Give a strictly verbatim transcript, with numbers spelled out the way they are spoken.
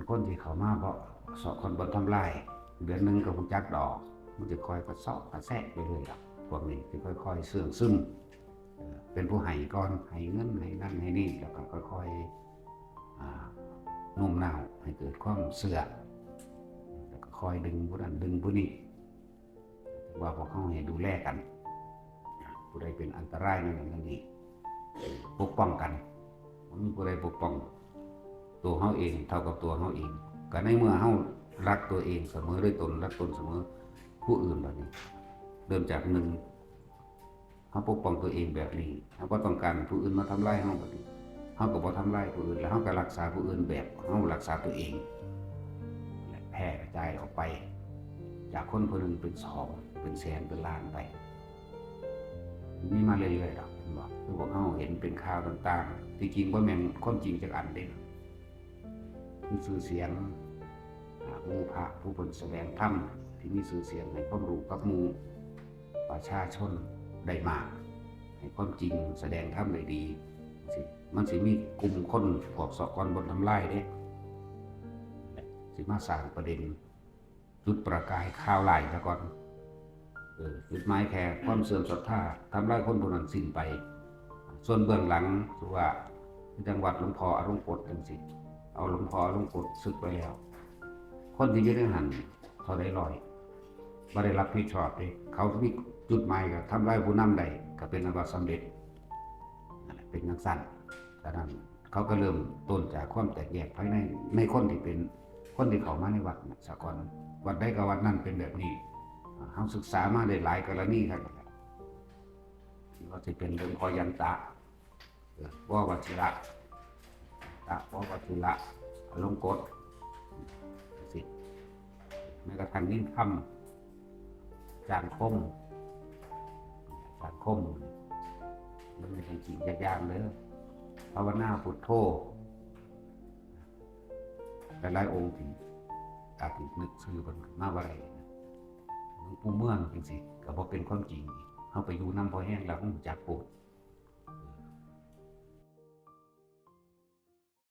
คนที่เข้ามาบ่เซาะคนบ่ทำลาย เดือนหนึ่งก็ฮู้จักดอก มันจะค่อยกระเซาะกระแซะไปเรื่อยดอก พวกนี้จะค่อยๆเสื่องซึม เอ่อเป็นผู้ให้ก่อน ให้เงินให้นั่นให้นี่ แล้วก็ค่อยๆอ่าโน้มน้าวให้เกิดความเชื่อ แล้วก็ค่อยดึงผู้นั้นดึงผู้นี้ ว่าพวกเขาให้ดูแลกัน ผู้ใดเป็นอันตรายนั่นนั่นนี่ปกป้องกันมันมีผู้ใดปกป้อง ตัวเขาเองเท่ากับตัวเขาเอง ก็ในเมื่อเขารักตัวเองเสมอด้วยตน รักตนเสมอผู้อื่นแบบนี้ เริ่มจากหนึ่ง เขาปกป้องตัวเองแบบนี้ เขาก็ต้องการผู้อื่นมาทำลายเขาแบบนี้ เขาก็บ่ทำลายผู้อื่น แล้วเขาก็รักษาผู้อื่นแบบเขารักษาตัวเอง และแพร่กระจายออกไป จากคนคนหนึ่งเป็นสองเป็นแสนเป็นล้านไป มีมาเรื่อยๆดอกเห็นบ่คือพวกเขาเห็นเป็นข่าวต่างๆ ที่จริงว่าแม่นความจริงจากอันเด้ มีชื่อเสียงอ่าหมู่พระผู้เพิ่นแสดงธรรมที่มีชื่อเสียงให้ความรู้กับหมู่ประชาชนได้มาก ให้ความจริงแสดงธรรมได้ดีสิมันสิมีกลุ่มคนพวกเซาะคนบ่ทำลายเด้สิมาสร้างประเด็นจุดประกายข่าวร้ายซะก่อนเออจุดหมายแค่ความเสื่อมศรัทธาทำลายคนผู้นั้นสิ้นไป ส่วนเบื้องหลังคือว่าจังหวัดหลวงพ่ออลงกฎจังซี่เอาหลวงพ่ออลงกฎสึกไปแล้ว คนที่อยู่ในหั่นเท่าใดร้อยบ่ได้รับผิดชอบเด้เขามีจุดหมายก็ทำลายผู้นำได้ก็เป็นอันว่าสำเร็จนั่นแหละเป็นจังซั่นฉะนั้นเขาก็เริ่มต้นจากความแตกแยกภายในในคนที่เป็นคนที่เข้ามาในวัดน่ะซะก่อนวัดใดก็วัดนั้นเป็นแบบนี้อ่าเฮาศึกษามาได้หลายกรณีครับ ว่าสิเป็นหลวงพ่อยันตะเอ่อววชิระตะววชิระอลงกฎสิแม้กระทั่งนินคำจารย์คมจารย์คมมันเป็นสิ่งยากๆเลยภาวนาพุทโธหลายๆองค์ที่อาจจะนึกชื่อมันมาบ่ได้นะหลวงปู่เมืองจังซี่ก็บ่เป็นความจริงเฮาไปอยู่นำพอแห้งแล้วมันจักโพด